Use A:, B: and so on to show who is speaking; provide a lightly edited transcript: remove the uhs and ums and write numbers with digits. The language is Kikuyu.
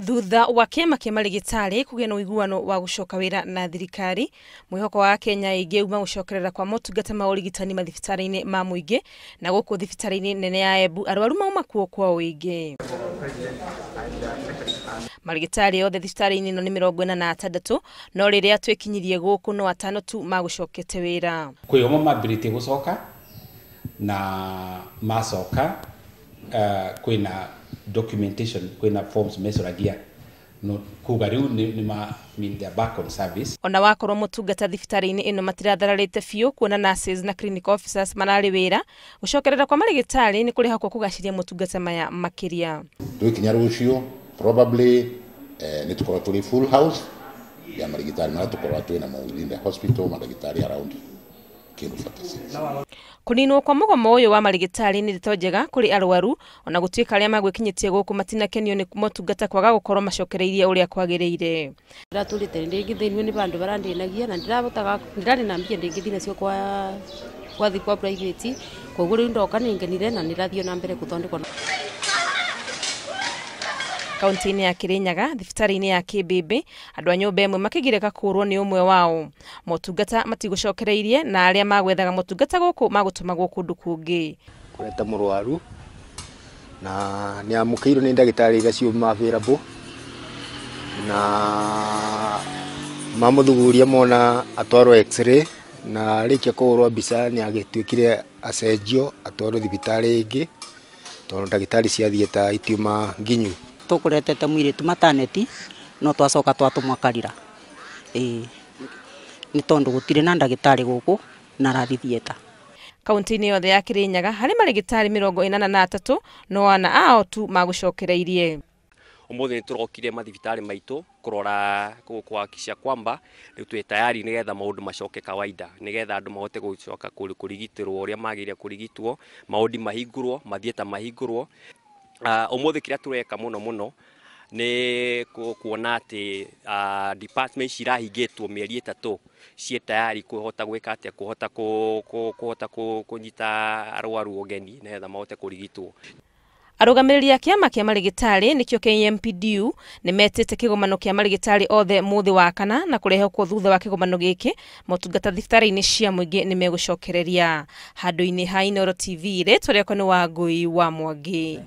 A: Thutha wa kĩama kĩa marĩgĩtarĩ kũgĩa na ũiguano wa gũcoka wĩra na thirikari, mwĩhoko wa Kenya aingĩ uma gũcokerera kwa motungata ma ũrigitani mathibitarĩ-inĩ ma mũingĩ, na gũkũ thibitarĩ-inĩ nene ya Embu arwaru mauma kuo kwa ũingĩ. Marĩgĩtarĩ othe thibitarĩ-inĩ ĩno nĩ 46, no rĩrĩa twĩkinyirie gũkũ no 5 tu magũcokete wĩra.
B: Kwĩ amwe mambĩrĩtie gũcoka na macoka, kwĩna documentation, kwĩna forms mecũragia no kuga rĩu nĩ ma mean they are back on service.
A: Ona wakorwo motungata thibitarĩ-inĩ ĩno matirathararĩte biũ, kuona nurses na clinic officers mararĩ wĩra, gũcokerera kwa marĩgĩtarĩ nĩ kũrĩhokwo kũgacĩria motungata maya makĩria.
C: Twĩkinya rũciũ probably nĩ tũkorwo tũrĩ full house ya marĩgĩtarĩ marĩa tũkorwo twĩna mo within the hospital, marĩgĩtarĩ around kĩndũ 46.
A: Kũninwo kwa mũgomo ũyũ wa marĩgĩtarĩ nĩ ndeto njega kũrĩ arwaru, ona gũtuĩka arĩa magwĩkinyĩtie gũkũ matinakenio nĩ motungata kwaga gũkorwo macokereirie ũrĩa kwagĩrĩire.
D: Ndĩratũrĩte ndĩngĩthĩnio nĩ bandũ barandĩnagia na ndĩrabotaga ndĩrarĩ na mbia ndĩngĩthiĩ nacio kwa thi kwa private, koguo rĩu ndoka nĩngenire na nĩrathiĩ na mbere gũthondekwo.
A: Kaunti-inĩ ya Kirinyaga, thibitarĩ-inĩ ya Kĩmbĩmbĩ, andũ a nyũmba ĩmwe makĩgirĩka kũũrwo nĩ ũmwe wao. Motungata matigũcokereirie na arĩa magwethaga motungata gũkũ magũtũmagwo kũndũ kũngĩ.
E: Kũreta mũrwaru na nĩ amũkĩirwo nĩ ndagĩtarĩ iria ciuma available na mamũthuguria mona atwarwo x-ray na rĩkia kũhũrwo mbica nĩ agĩtuĩkire acenjio atwarwo thibitarĩ ĩngĩ tondũ ndagĩtarĩ cia theatre itiuma nginyu.
F: Tũkũretete mũirĩtu maternity no twacoka twatũmwa Karira. Nĩ tondũ gũtirĩ na ndagĩtarĩ gũkũ na arathi theatre.
A: Kaunti-inĩ yothe ya Kirinyaga harĩ marĩgĩtarĩ 83 no ana ao tu magũcokereirie.
G: Ũmũthĩ nĩ tũrokire mathibitarĩ maitũ kũrora kuhakikisha kwamba rĩu twĩ tayari nĩgetha maũndũ macoke kawaida, nĩgetha andũ mahote gũcoka kũrigitĩrwo ũrĩa magĩrĩire kũrigitwo, maũndi mahingũrwo, mathieta mahingũrwo. Ũmũthĩ kĩrĩa tũreka mũno mũno nĩ kuona atĩ department cirahingĩtwo mĩeri 3 ciĩ tayari kũhota gwĩka atĩa, kũhota kũhota kũnyita arwaru ũgeni nĩgetha mahote kũrigitwo.
A: Arũgamĩrĩri a kĩama kĩa marĩgĩtarĩ nĩkĩo KMPDU nĩ metĩte kĩgomano kĩa marĩgĩtarĩ othe mũthĩ wa kana, na kũrehokwo thutha wa kĩgomano gĩkĩ motungata thibitarĩ-inĩ cia mũingĩ nĩ megũcokereria. Handũ-inĩ ha Inooro TV, rĩtwa rĩakwa nĩ Wangũi wa Mwangi.